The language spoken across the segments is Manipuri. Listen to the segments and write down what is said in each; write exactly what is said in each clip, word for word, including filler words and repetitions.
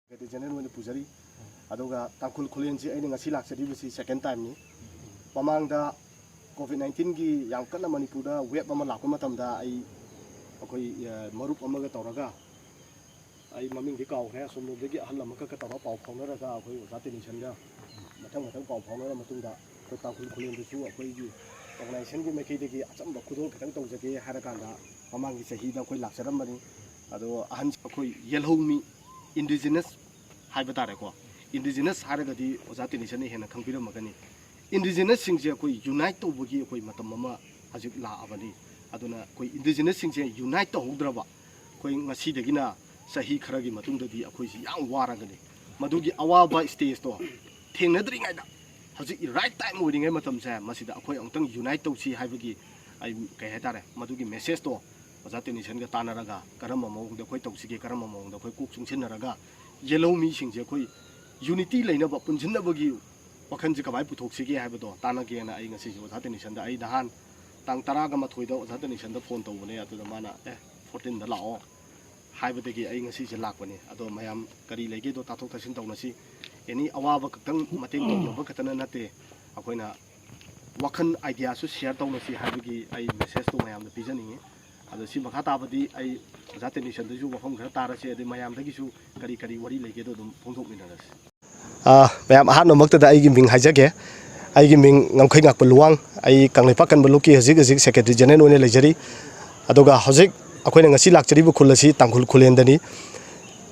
ꯍꯥꯏꯗꯤ ꯖꯦꯅꯔꯦꯜ ꯑꯣꯏꯅ ꯄꯨꯖꯔꯤ꯫ ꯑꯗꯨꯒ ꯇꯥꯡꯈꯨꯜ ꯈꯨꯂꯦꯟꯁꯤ ꯑꯩꯅ ꯉꯁꯤ ꯂꯥꯛꯆꯔꯤꯕꯁꯤ ꯁꯦꯀꯦꯟ ꯇꯥꯏꯝꯅꯤ꯫ ꯃꯃꯥꯡꯗ ꯀꯣꯚꯤꯗ ꯅꯥꯏꯟꯇꯤꯟꯒꯤ ꯌꯥꯝ ꯀꯟꯅ ꯃꯅꯤꯄꯨꯔꯗ ꯋꯦꯕ ꯑꯃ ꯂꯥꯛꯄ ꯃꯇꯝꯗ ꯑꯩ, ꯑꯩꯈꯣꯏ, ꯑ, ꯃꯔꯨꯞ ꯑꯃꯒ ꯇꯧꯔꯒ, ꯑꯩ ꯃꯃꯤꯡꯗꯤ ꯀꯥꯎꯈ꯭ꯔꯦ, ꯑꯁꯣꯝꯂꯣꯝꯗꯒꯤ ꯑꯍꯜ ꯑꯃꯈꯛꯀ ꯇꯧꯔꯒ ꯄꯥꯎ ꯐꯥꯎꯅꯔꯒ, ꯑꯩꯈꯣꯏ ꯑꯣꯖꯥ ꯇꯦꯅꯤꯁꯟꯒ ꯃꯊꯪ ꯃꯊꯪ ꯄꯥꯎ ꯐꯥꯎꯅꯔ ꯃꯇꯨꯡꯗ, ꯑꯩꯈꯣꯏ ꯇꯥꯡꯈꯨꯜ ꯈꯨꯂꯦꯟꯗꯁꯨ ꯑꯩꯈꯣꯏꯒꯤ ꯑꯣꯔꯒꯅꯥꯏꯖꯦꯁꯟꯒꯤ ꯃꯥꯏꯀꯩꯗꯒꯤ ꯑꯆꯝꯕ ꯈꯨꯗꯣꯜ ꯈꯤꯇꯪ ꯇꯧꯖꯒꯦ ꯍꯥꯏꯔꯀꯥꯟꯗ, ꯃꯃꯥꯡꯒꯤ ꯆꯍꯤꯗ ꯑꯩꯈꯣꯏ ꯂꯥꯛꯆꯔꯝꯕꯅꯤ꯫ ꯑꯗꯣ ꯑꯍꯟ ꯑꯩꯈꯣꯏ ꯌꯦꯜꯍꯧꯃꯤ, ꯏꯟꯗꯤꯖꯤꯅꯁ ꯍꯥꯏꯕ ꯇꯥꯔꯦꯀꯣ, ꯏꯟꯗꯤꯖꯤꯅꯁ ꯍꯥꯏꯔꯒꯗꯤ ꯑꯣꯖꯥ ꯇꯦꯅꯤꯁꯟꯅ ꯍꯦꯟꯅ ꯈꯪꯕꯤꯔꯝꯃꯒꯅꯤ꯫ ꯏꯟꯗꯤꯖꯤꯅꯁꯁꯤꯡꯁꯦ ꯑꯩꯈꯣꯏ ꯌꯨꯅꯥꯏꯠ ꯇꯧꯕꯒꯤ ꯑꯩꯈꯣꯏ ꯃꯇꯝ ꯑꯃ ꯍꯧꯖꯤꯛ ꯂꯥꯛꯑꯕꯅꯤ꯫ ꯑꯗꯨꯅ ꯑꯩꯈꯣꯏ ꯏꯟꯗꯤꯖꯤꯅꯁꯁꯤꯡꯁꯦ ꯌꯨꯅꯥꯏꯠ ꯇꯧꯍꯧꯗ꯭ꯔꯕ, ꯑꯩꯈꯣꯏ ꯉꯁꯤꯗꯒꯤꯅ ꯆꯍꯤ ꯈꯔꯒꯤ ꯃꯇꯨꯡꯗꯗꯤ ꯑꯩꯈꯣꯏꯁꯤ ꯌꯥꯝ ꯋꯥꯔꯒꯅꯤ꯫ ꯃꯗꯨꯒꯤ ꯑꯋꯥꯕ ꯁ꯭ꯇꯦꯖꯇꯣ ꯊꯦꯡꯅꯗ꯭ꯔꯤꯉꯩꯗ, ꯍꯧꯖꯤꯛ ꯔꯥꯏꯠ ꯇꯥꯏꯝ ꯑꯣꯏꯔꯤꯉꯩ ꯃꯇꯝꯁꯦ, ꯃꯁꯤꯗ ꯑꯩꯈꯣꯏ ꯑꯃꯨꯛꯇꯪ ꯌꯨꯅꯥꯏꯠ ꯇꯧꯁꯤ ꯍꯥꯏꯕꯒꯤ, ꯑꯩ, ꯀꯩ ꯍꯥꯏꯇꯥꯔꯦ, ꯃꯗꯨꯒꯤ ꯃꯦꯁꯦꯖꯇꯣ ꯑꯣꯖꯥ ꯇꯦꯅꯤꯁꯟꯒ ꯇꯥꯟꯅꯔꯒ, ꯀꯔꯝꯕ ꯃꯑꯣꯡꯗ ꯑꯩꯈꯣꯏ ꯇꯧꯁꯤꯒꯦ, ꯀꯔꯝꯕ ꯃꯑꯣꯡꯗ ꯑꯩꯈꯣꯏ ꯀꯣꯛ ꯆꯨꯡꯁꯤꯟꯅꯔꯒ ꯌꯦꯜꯍꯧ ꯃꯤꯁꯤꯡꯁꯦ ꯑꯩꯈꯣꯏ ꯌꯨꯅꯤꯇꯤ ꯂꯩꯅꯕ, ꯄꯨꯟꯁꯤꯟꯅꯕꯒꯤ ꯋꯥꯈꯜꯁꯦ ꯀꯃꯥꯏꯅ ꯄꯨꯊꯣꯛꯁꯤꯒꯦ ꯍꯥꯏꯕꯗꯣ ꯇꯥꯟꯅꯒꯦꯅ ꯑꯩ ꯉꯁꯤꯁꯦ ꯑꯣꯖꯥ ꯇꯦꯅꯤꯁꯟꯗ, ꯑꯩ ꯅꯍꯥꯟ ꯇꯥꯡ ꯇꯔꯥꯒ ꯃꯥꯊꯣꯏꯗ ꯑꯣꯖꯥ ꯇꯦꯅꯤꯁꯟꯗ ꯐꯣꯟ ꯇꯧꯕꯅꯦ꯫ ꯑꯗꯨꯗ ꯃꯥꯅ, "ꯑꯦ, ꯐꯣꯔꯇꯤꯟꯗ ꯂꯥꯛꯑꯣ" ꯍꯥꯏꯕꯗꯒꯤ ꯑꯩ ꯉꯁꯤꯁꯦ ꯂꯥꯛꯄꯅꯤ꯫ ꯑꯗꯣ ꯃꯌꯥꯝ ꯀꯔꯤ ꯂꯩꯒꯦꯗꯣ ꯇꯥꯊꯣꯛ ꯇꯥꯁꯤꯟ ꯇꯧꯅꯁꯤ꯫ ꯑꯦꯅꯤ ꯑꯋꯥꯕ ꯈꯛꯇꯪ ꯃꯇꯦꯡ ꯇꯧꯅꯕ ꯈꯛꯇꯅ ꯅꯠꯇꯦ, ꯑꯩꯈꯣꯏꯅ ꯋꯥꯈꯜ ꯑꯥꯏꯗꯤꯌꯥꯁꯨ ꯁꯤꯌꯔ ꯇꯧꯅꯁꯤ ꯍꯥꯏꯕꯒꯤ ꯑꯩ ꯃꯦꯁꯦꯖꯇꯣ ꯃꯌꯥꯝꯗ ꯄꯤꯖꯅꯤꯡꯉꯤ꯫ ꯑꯗꯣ ꯁꯤ ꯃꯈꯥ ꯇꯥꯕꯗꯤ ꯑꯩ ꯑꯣꯖꯥ ꯇꯦꯅꯤꯁꯟꯗꯁꯨ ꯋꯥꯐꯝ ꯈꯔ ꯇꯥꯔꯁꯤ, ꯑꯗꯩ ꯃꯌꯥꯝꯗꯒꯤꯁꯨ ꯀꯔꯤ ꯀꯔꯤ ꯋꯥꯔꯤ ꯂꯩꯒꯦꯗꯣ ꯑꯗꯨꯝ ꯐꯣꯡꯗꯣꯛꯃꯤꯟꯅꯔꯁꯤ꯫ ꯑ, ꯃꯌꯥꯝ, ꯑꯍꯥꯟꯕꯃꯛꯇꯗ ꯑꯩꯒꯤ ꯃꯤꯡ ꯍꯥꯏꯖꯒꯦ꯫ ꯑꯩꯒꯤ ꯃꯤꯡ ꯉꯝꯈꯩ ꯉꯥꯛꯄ ꯂꯨꯋꯥꯡ꯫ ꯑꯩ ꯀꯪꯂꯩꯄꯥꯛ ꯀꯟꯕ ꯂꯨꯞꯀꯤ ꯍꯧꯖꯤꯛ ꯍꯧꯖꯤꯛ ꯁꯦꯀ꯭ꯔꯦꯇꯔꯤ ꯖꯦꯅꯔꯦꯜ ꯑꯣꯏꯅ ꯂꯩꯖꯔꯤ꯫ ꯑꯗꯨꯒ ꯍꯧꯖꯤꯛ ꯑꯩꯈꯣꯏꯅ ꯉꯁꯤ ꯂꯥꯛꯆꯔꯤꯕ ꯈꯨꯜ ꯑꯁꯤ ꯇꯥꯡꯈꯨꯜ ꯈꯨꯂꯦꯟꯗꯅꯤ꯫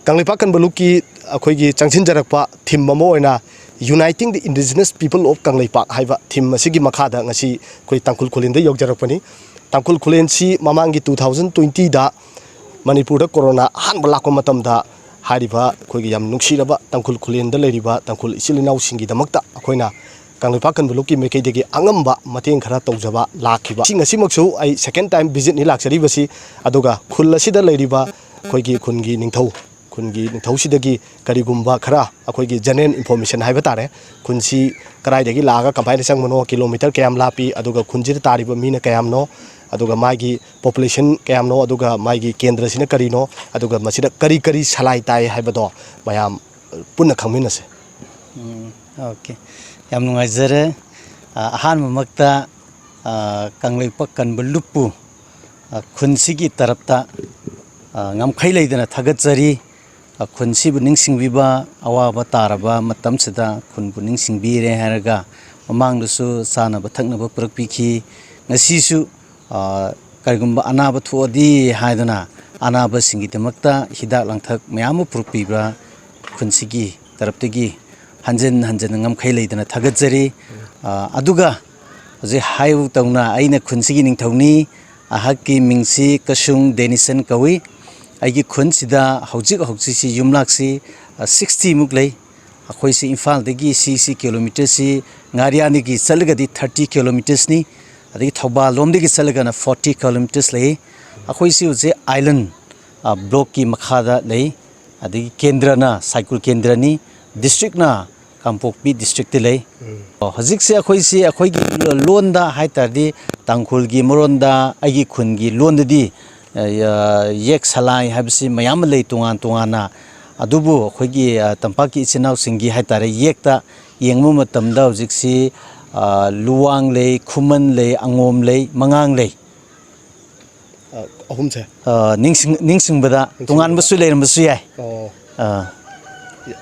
ꯀꯪꯂꯩꯄꯥꯛ ꯀꯟꯕ ꯂꯨꯞꯀꯤ ꯑꯩꯈꯣꯏꯒꯤ ꯆꯪꯁꯤꯟꯖꯔꯛꯄ ꯊꯤꯝ ꯑꯃ ꯑꯣꯏꯅ Uniting the Indigenous People of Kangleipak ꯍꯥꯏꯕ ꯊꯤꯝ ꯑꯁꯤꯒꯤ ꯃꯈꯥꯗ ꯉꯁꯤ ꯑꯩꯈꯣꯏ ꯇꯥꯡꯈꯨꯜ ꯈꯨꯂꯦꯟꯗ ꯌꯧꯖꯔꯛꯄꯅꯤ꯫ ꯇꯥꯡꯈꯨꯜ ꯈꯨꯂꯦꯟꯁꯤ ꯃꯃꯥꯡꯒꯤ two thousand twentyꯗ ꯃꯅꯤꯄꯨꯔꯗ ꯀꯣꯔꯣꯅꯥ ꯑꯍꯥꯟꯕ ꯂꯥꯛꯄ ꯃꯇꯝꯗ ꯍꯥꯏꯔꯤꯕ ꯑꯩꯈꯣꯏꯒꯤ ꯌꯥꯝ ꯅꯨꯡꯁꯤꯔꯕ ꯇꯥꯡꯈꯨꯜ ꯈꯨꯂꯦꯟꯗ ꯂꯩꯔꯤꯕ ꯇꯥꯡꯈꯨꯜ ꯏꯆꯤꯜ ꯏꯅꯥꯎꯁꯤꯡꯒꯤꯗꯃꯛꯇ ꯑꯩꯈꯣꯏꯅ ꯀꯪꯂꯩꯄꯥꯛ ꯀꯟꯕ ꯂꯨꯞꯀꯤ ꯃꯥꯏꯀꯩꯗꯒꯤ ꯑꯉꯝꯕ ꯃꯇꯦꯡ ꯈꯔ ꯇꯧꯖꯕ ꯂꯥꯛꯈꯤꯕ꯫ ꯉꯁꯤ, ꯉꯁꯤꯃꯛꯁꯨ ꯑꯩ second time visitꯅꯤ ꯂꯥꯛꯆꯔꯤꯕꯁꯤ꯫ ꯑꯗꯨꯒ ꯈꯨꯜ ꯑꯁꯤꯗ ꯂꯩꯔꯤꯕ ꯑꯩꯈꯣꯏꯒꯤ ꯈꯨꯟꯒꯤ ꯅꯤꯡꯊꯧ, ꯈꯨꯟꯒꯤ ꯅꯤꯡꯊꯧꯁꯤꯗꯒꯤ ꯀꯔꯤꯒꯨꯝꯕ ꯈꯔ ꯑꯩꯈꯣꯏꯒꯤ general information ꯍꯥꯏꯕ ꯇꯥꯔꯦ, ꯈꯨꯟꯁꯤ ꯀꯗꯥꯏꯗꯒꯤ ꯂꯥꯛꯑꯒ ꯀꯃꯥꯏꯅ ꯆꯪꯕꯅꯣ, ꯀꯤꯂꯣꯃꯤꯇꯔ ꯀꯌꯥꯝ ꯂꯥꯞꯄꯤ, ꯑꯗꯨꯒ ꯈꯨꯟꯁꯤꯗ ꯇꯥꯔꯤꯕ ꯃꯤꯅ ꯀꯌꯥꯝꯅꯣ, ꯑꯗꯨꯒ ꯃꯥꯒꯤ population ꯀꯌꯥꯝꯅꯣ, ꯑꯗꯨꯒ ꯃꯥꯒꯤ ꯀꯦꯟꯗ꯭ꯔꯁꯤꯅ ꯀꯔꯤꯅꯣ, ꯑꯗꯨꯒ ꯃꯁꯤꯗ ꯀꯔꯤ ꯀꯔꯤ ꯁꯂꯥꯏ ꯇꯥꯏ ꯍꯥꯏꯕꯗꯣ ꯃꯌꯥꯝ ꯄꯨꯟꯅ ꯈꯪꯃꯤꯟꯅꯁꯦ꯫ ꯎꯝ, okay꯫ ꯌꯥꯝ ꯅꯨꯡꯉꯥꯏꯖꯔꯦ꯫ ꯑ, ꯑꯍꯥꯟꯕꯃꯛꯇ, ꯑ, ꯀꯪꯂꯩꯄꯥꯛ ꯀꯟꯕ ꯂꯨꯞꯄꯨ, ꯑ, ꯈꯨꯟꯁꯤꯒꯤ ꯇꯔꯞꯇ, ꯑ, ꯉꯝꯈꯩ ꯂꯩꯇꯅ ꯊꯥꯒꯠꯆꯔꯤ꯫ ꯑ, ꯈꯨꯟꯁꯤꯕꯨ ꯅꯤꯡꯁꯤꯡꯕꯤꯕ, ꯑꯋꯥꯕ ꯇꯥꯔꯕ ꯃꯇꯝꯁꯤꯗ ꯈꯨꯟꯕꯨ ꯅꯤꯡꯁꯤꯡꯕꯤꯔꯦ ꯍꯥꯏꯔꯒ ꯃꯃꯥꯡꯗꯁꯨ ꯆꯥꯅꯕ ꯊꯛꯅꯕ ꯄꯨꯔꯛꯄꯤꯈꯤ꯫ ꯉꯁꯤꯁꯨ, ꯑ, ꯀꯔꯤꯒꯨꯝꯕ ꯑꯅꯥꯕ ꯊꯣꯛꯑꯗꯤ ꯍꯥꯏꯗꯨꯅ ꯑꯅꯥꯕꯁꯤꯡꯒꯤꯗꯃꯛꯇ ꯍꯤꯗꯥꯛ ꯂꯥꯡꯊꯛ ꯃꯌꯥꯝ ꯑꯃ ꯄꯨꯔꯛꯄꯤꯕ ꯈꯨꯟꯁꯤꯒꯤ ꯇꯔꯞꯇꯒꯤ ꯍꯟꯖꯤꯟ ꯍꯟꯖꯤꯟꯅ ꯉꯝꯈꯩ ꯂꯩꯇꯅ ꯊꯥꯒꯠꯆꯔꯤ꯫ ꯑ, ꯑꯗꯨꯒ ꯍꯧꯖꯤꯛ ꯍꯥꯏꯕ ꯇꯧꯅ ꯑꯩꯅ ꯈꯨꯟꯁꯤꯒꯤ ꯅꯤꯡꯊꯧꯅꯤ, ꯑꯩꯍꯥꯛꯀꯤ ꯃꯤꯡꯁꯤ ꯀꯁꯨꯡ ꯗꯦꯅꯤꯁꯟ ꯀꯧꯏ꯫ ꯑꯩꯒꯤ ꯈꯨꯟꯁꯤꯗ ꯍꯧꯖꯤꯛ ꯍꯧꯖꯤꯛꯁꯤ ꯌꯨꯝꯂꯥꯛꯁꯤ, ꯑ, sixty ꯃꯨꯛ ꯂꯩ꯫ ꯑꯩꯈꯣꯏꯁꯤ ꯏꯝꯐꯥꯜꯗꯒꯤ ꯁꯤꯁꯤ ꯀꯤꯂꯣꯃꯤꯇꯔꯁꯤ, ꯉꯥꯔꯤꯌꯥꯟꯗꯒꯤ ꯆꯠꯂꯒꯗꯤ thirty ꯀꯤꯂꯣꯃꯤꯇꯔꯁꯅꯤ, ꯑꯗꯒꯤ ꯊꯧꯕꯥꯜ ꯂꯣꯝꯗꯒꯤ ꯆꯠꯂꯒꯅ forty ꯀꯤꯂꯣꯃꯤꯇꯔꯁ ꯂꯩ꯫ ꯑꯩꯈꯣꯏꯁꯤ ꯍꯧꯖꯤꯛ ꯑꯥꯏꯂꯦꯟ, ꯑ, ꯕ꯭ꯂꯣꯛꯀꯤ ꯃꯈꯥꯗ ꯂꯩ, ꯑꯗꯒꯤ ꯀꯦꯟꯗ꯭ꯔꯅ ꯁꯥꯏꯀꯨꯜ ꯀꯦꯟꯗ꯭ꯔꯅꯤ, ꯗꯤꯁꯇ꯭ꯔꯤꯛꯅ ꯀꯥꯡꯄꯣꯛꯄꯤ ꯗꯤꯁꯇ꯭ꯔꯤꯛꯇ ꯂꯩ꯫ ꯑꯣ, ꯍꯧꯖꯤꯛꯁꯦ ꯑꯩꯈꯣꯏꯁꯤ ꯑꯩꯈꯣꯏꯒꯤ ꯂꯣꯟꯗ ꯍꯥꯏ ꯇꯥꯔꯗꯤ, ꯇꯥꯡꯈꯨꯜꯒꯤ ꯃꯔꯣꯟꯗ, ꯑꯩꯒꯤ ꯈꯨꯟꯒꯤ ꯂꯣꯟꯗꯗꯤ, ꯑ, ꯌꯦꯛ ꯁꯂꯥꯏ ꯍꯥꯏꯕꯁꯤ ꯃꯌꯥꯝ ꯑꯃ ꯂꯩ ꯇꯣꯉꯥꯟ ꯇꯣꯉꯥꯟꯅ꯫ ꯑꯗꯨꯕꯨ ꯑꯩꯈꯣꯏꯒꯤ, ꯑ, ꯇꯝꯄꯥꯛꯀꯤ ꯏꯆꯤꯟ ꯏꯅꯥꯎꯁꯤꯡꯒꯤ ꯍꯥꯏ ꯇꯥꯔꯦ, ꯌꯦꯛꯇ ꯌꯦꯡꯕ ꯃꯇꯝꯗ ꯍꯧꯖꯤꯛꯁꯤ, ꯑ, ꯂꯨꯋꯥꯡ ꯂꯩ, ꯈꯨꯃꯟ ꯂꯩ, ꯑꯉꯣꯝ ꯂꯩ, ꯃꯉꯥꯡ ꯂꯩ꯫ ꯑ, ꯑꯍꯨꯝꯁꯦ? ꯑ, ꯅꯤꯡꯁꯤꯡ-, ꯅꯤꯡꯁꯤꯡꯕꯗ ꯅꯤꯡꯁꯤꯡꯕꯗ꯫ ꯇꯣꯉꯥꯟꯕꯁꯨ ꯂꯩꯔꯝꯕꯁꯨ ꯌꯥꯏ꯫ ꯑꯣ꯫ ꯑ꯫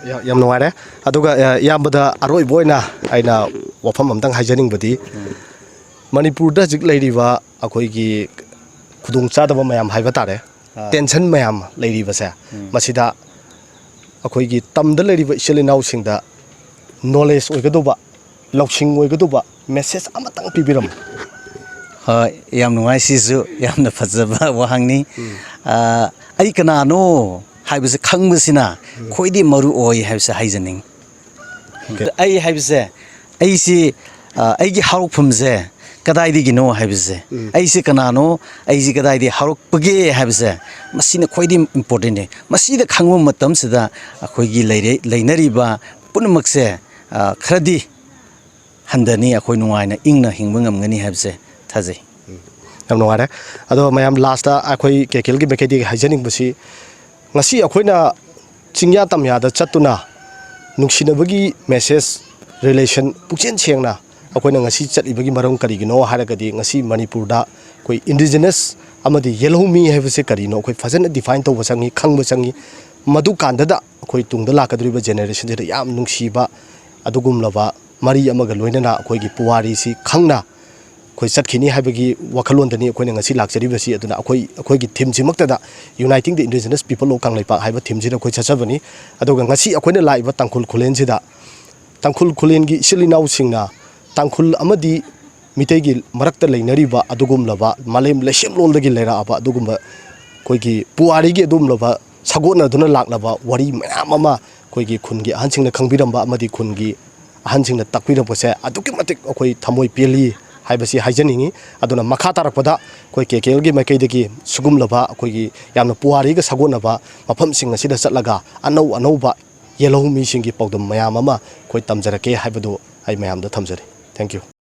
ꯌꯥ-, ꯌꯥꯝ ꯅꯨꯡꯉꯥꯏꯔꯦ꯫ ꯑꯗꯨꯒ, ꯑ, ꯏꯌꯥꯝꯕꯗ ꯑꯔꯣꯏꯕ ꯑꯣꯏꯅ ꯑꯩꯅ ꯋꯥꯐꯝ ꯑꯝꯇꯪ ꯍꯥꯏꯖꯅꯤꯡꯕꯗꯤ, ꯎꯝ꯫ ꯃꯅꯤꯄꯨꯔꯗ ꯍꯧꯖꯤꯛ ꯂꯩꯔꯤꯕ ꯑꯩꯈꯣꯏꯒꯤ ꯈꯨꯗꯣꯡꯆꯥꯗꯕ ꯃꯌꯥꯝ ꯍꯥꯏꯕ ꯇꯥꯔꯦ, ꯑꯥ꯫ ꯇꯦꯟꯁꯟ ꯃꯌꯥꯝ ꯂꯩꯔꯤꯕꯁꯦ, ꯎꯝ꯫ ꯃꯁꯤꯗ ꯑꯩꯈꯣꯏꯒꯤ ꯇꯝꯗ ꯂꯩꯔꯤꯕ ꯏꯆꯤꯜ ꯏꯅꯥꯎꯁꯤꯡꯗ ꯅꯣꯂꯦꯖ ꯑꯣꯏꯒꯗꯧꯕ, ꯂꯧꯁꯤꯡ ꯑꯣꯏꯒꯗꯧꯕ ꯃꯦꯁꯦꯖ ꯑꯃꯇꯪ ꯄꯤꯕꯤꯔꯝꯃꯨ꯫ ꯍꯣꯏ, ꯌꯥꯝ ꯅꯨꯡꯉꯥꯏ, ꯁꯤꯁꯨ ꯌꯥꯝꯅ ꯐꯖꯕ ꯋꯥꯍꯪꯅꯤ꯫ ꯎꯝ꯫ ꯑꯥ, ꯑꯩ ꯀꯅꯥꯅꯣ ꯍꯥꯏꯕꯁꯤ ꯈꯪꯕꯁꯤꯅ ꯎꯝ꯫ ꯈ꯭ꯋꯥꯏꯗꯒꯤ ꯃꯔꯨ ꯑꯣꯏ ꯍꯥꯏꯕꯁꯦ ꯍꯥꯏꯖꯅꯤꯡꯉꯤ꯫ ꯑꯣꯀꯦ꯫ ꯑꯩ ꯍꯥꯏꯕꯁꯦ, ꯑꯩꯁꯤ, ꯑ, ꯑꯩꯒꯤ ꯍꯧꯔꯛꯐꯝꯁꯦ ꯀꯗꯥꯏꯗꯒꯤꯅꯣ ꯍꯥꯏꯕꯁꯦ, ꯎꯝ꯫ ꯑꯩꯁꯦ ꯀꯅꯥꯅꯣ, ꯑꯩꯁꯦ ꯀꯗꯥꯏꯗꯒꯤ ꯍꯧꯔꯛꯄꯒꯦ ꯍꯥꯏꯕꯁꯦ, ꯃꯁꯤꯅ ꯈ꯭ꯋꯥꯏꯗꯒꯤ ꯏꯝꯄꯣꯔꯇꯦꯟꯅꯦ꯫ ꯃꯁꯤꯗ ꯈꯪꯕ ꯃꯇꯝꯁꯤꯗ ꯑꯩꯈꯣꯏꯒꯤ ꯂꯩꯔꯦ-, ꯂꯩꯅꯔꯤꯕ ꯄꯨꯝꯅꯃꯛꯁꯦ, ꯑ, ꯈꯔꯗꯤ ꯍꯟꯊꯅꯤ, ꯑꯩꯈꯣꯏ ꯅꯨꯡꯉꯥꯏꯅ ꯏꯪꯅ ꯍꯤꯡꯕ ꯉꯝꯒꯅꯤ ꯍꯥꯏꯕꯁꯦ ꯊꯥꯖꯩ꯫ ꯎꯝ꯫ ꯌꯥꯝ ꯅꯨꯡꯉꯥꯏꯔꯦ꯫ ꯑꯗꯣ ꯃꯌꯥꯝ, ꯂꯥꯁꯇ ꯑꯩꯈꯣꯏ ꯀꯦꯀꯦꯜꯒꯤ ꯃꯥꯏꯀꯩꯗꯒꯤ ꯍꯥꯏꯖꯅꯤꯡꯕꯁꯤ, ꯉꯁꯤ ꯑꯩꯈꯣꯏꯅ ꯆꯤꯡꯌꯥ ꯇꯝꯌꯥꯗ ꯆꯠꯇꯨꯅ ꯅꯨꯡꯁꯤꯅꯕꯒꯤ ꯃꯦꯁꯦꯖ, ꯔꯤꯂꯦꯁꯟ ꯄꯨꯛꯆꯦꯟ ꯁꯦꯡꯅ ꯑꯩꯈꯣꯏꯅ ꯉꯁꯤ ꯆꯠꯂꯤꯕꯒꯤ ꯃꯔꯝ ꯀꯔꯤꯒꯤꯅꯣ ꯍꯥꯏꯔꯒꯗꯤ, ꯉꯁꯤ ꯃꯅꯤꯄꯨꯔꯗ ꯑꯩꯈꯣꯏ ꯏꯟꯗꯤꯖꯤꯅꯁ ꯑꯃꯗꯤ ꯌꯦꯜꯍꯧꯃꯤ ꯍꯥꯏꯕꯁꯦ ꯀꯔꯤꯅꯣ ꯑꯩꯈꯣꯏ ꯐꯖꯅ ꯗꯤꯐꯥꯏꯟ ꯇꯧꯕ ꯆꯪꯉꯤ, ꯈꯪꯕ ꯆꯪꯉꯤ꯫ ꯃꯗꯨꯀꯥꯟꯗꯗ ꯑꯩꯈꯣꯏ ꯇꯨꯡꯗ ꯂꯥꯛꯀꯗꯧꯔꯤꯕ ꯖꯦꯅꯦꯔꯦꯁꯟꯁꯤꯗ ꯌꯥꯝ ꯅꯨꯡꯁꯤꯕ ꯑꯗꯨꯒꯨꯝꯂꯕ ꯃꯔꯤ ꯑꯃꯒ ꯂꯣꯏꯅꯅ ꯑꯩꯈꯣꯏꯒꯤ ꯄꯨꯋꯥꯔꯤꯁꯤ ꯈꯪꯅ ꯑꯩꯈꯣꯏ ꯆꯠꯈꯤꯅꯤ ꯍꯥꯏꯕꯒꯤ ꯋꯥꯈꯜꯂꯣꯟꯗꯅꯤ ꯑꯩꯈꯣꯏꯅ ꯉꯁꯤ ꯂꯥꯛꯆꯔꯤꯕꯁꯤ꯫ ꯑꯗꯨꯅ ꯑꯩꯈꯣꯏ, ꯑꯩꯈꯣꯏꯒꯤ ꯊꯤꯝꯁꯤꯃꯛꯇꯗ Uniting the Indigenous People of Kangleipak ꯍꯥꯏꯕ ꯊꯤꯝꯁꯤꯗ ꯑꯩꯈꯣꯏ ꯆꯠꯆꯕꯅꯤ꯫ ꯑꯗꯨꯒ ꯉꯁꯤ ꯑꯩꯈꯣꯏꯅ ꯂꯥꯛꯏꯕ ꯇꯥꯡꯈꯨꯜ ꯈꯨꯂꯦꯟꯁꯤꯗ, ꯇꯥꯡꯈꯨꯜ ꯈꯨꯂꯦꯟꯒꯤ ꯏꯆꯤꯜ ꯏꯅꯥꯎꯁꯤꯡꯅ ꯇꯥꯡꯈꯨꯜ ꯑꯃꯗꯤ ꯃꯤꯇꯩꯒꯤ ꯃꯔꯛꯇ ꯂꯩꯅꯔꯤꯕ ꯑꯗꯨꯒꯨꯝꯂꯕ ꯃꯥꯂꯦꯝ ꯂꯩꯁꯦꯝꯂꯣꯟꯗꯒꯤ ꯂꯩꯔꯛꯑꯕ ꯑꯗꯨꯒꯨꯝꯕ ꯑꯩꯈꯣꯏꯒꯤ ꯄꯨꯋꯥꯔꯤꯒꯤ ꯑꯗꯨꯒꯨꯝꯂꯕ ꯁꯥꯒꯣꯟꯅꯗꯨꯅ ꯂꯥꯛꯂꯕ ꯋꯥꯔꯤ ꯃꯌꯥꯝ ꯑꯃ ꯑꯩꯈꯣꯏꯒꯤ ꯈꯨꯟꯒꯤ ꯑꯍꯟꯁꯤꯡꯅ ꯈꯪꯕꯤꯔꯝꯕ ꯑꯃꯗꯤ ꯈꯨꯟꯒꯤ ꯑꯍꯟꯁꯤꯡꯅ ꯇꯥꯛꯄꯤꯔꯛꯄꯁꯦ ꯑꯗꯨꯛꯀꯤ ꯃꯇꯤꯛ ꯑꯩꯈꯣꯏ ꯊꯃꯣꯏ ꯄꯦꯜꯂꯤ ꯍꯥꯏꯕꯁꯤ ꯍꯥꯏꯖꯅꯤꯡꯉꯤ꯫ ꯑꯗꯨꯅ ꯃꯈꯥ ꯇꯥꯔꯛꯄꯗ ꯑꯩꯈꯣꯏ ꯀꯦ ꯀꯦ ꯑꯦꯜꯒꯤ ꯃꯥꯏꯀꯩꯗꯒꯤ ꯁꯤꯒꯨꯝꯂꯕ ꯑꯩꯈꯣꯏꯒꯤ ꯌꯥꯝꯅ ꯄꯨꯋꯥꯔꯤꯒ ꯁꯥꯒꯣꯟꯅꯕ ꯃꯐꯝꯁꯤꯡ ꯑꯁꯤꯗ ꯆꯠꯂꯒ ꯑꯅꯧ ꯑꯅꯧꯕ ꯌꯦꯜꯍꯧꯃꯤꯁꯤꯡꯒꯤ ꯄꯥꯎꯗꯝ ꯃꯌꯥꯝ ꯑꯃ ꯑꯩꯈꯣꯏ ꯇꯝꯖꯔꯛꯀꯦ ꯍꯥꯏꯕꯗꯨ ꯑꯩ ꯃꯌꯥꯝꯗ ꯊꯝꯖꯔꯤ꯫ Thank you꯫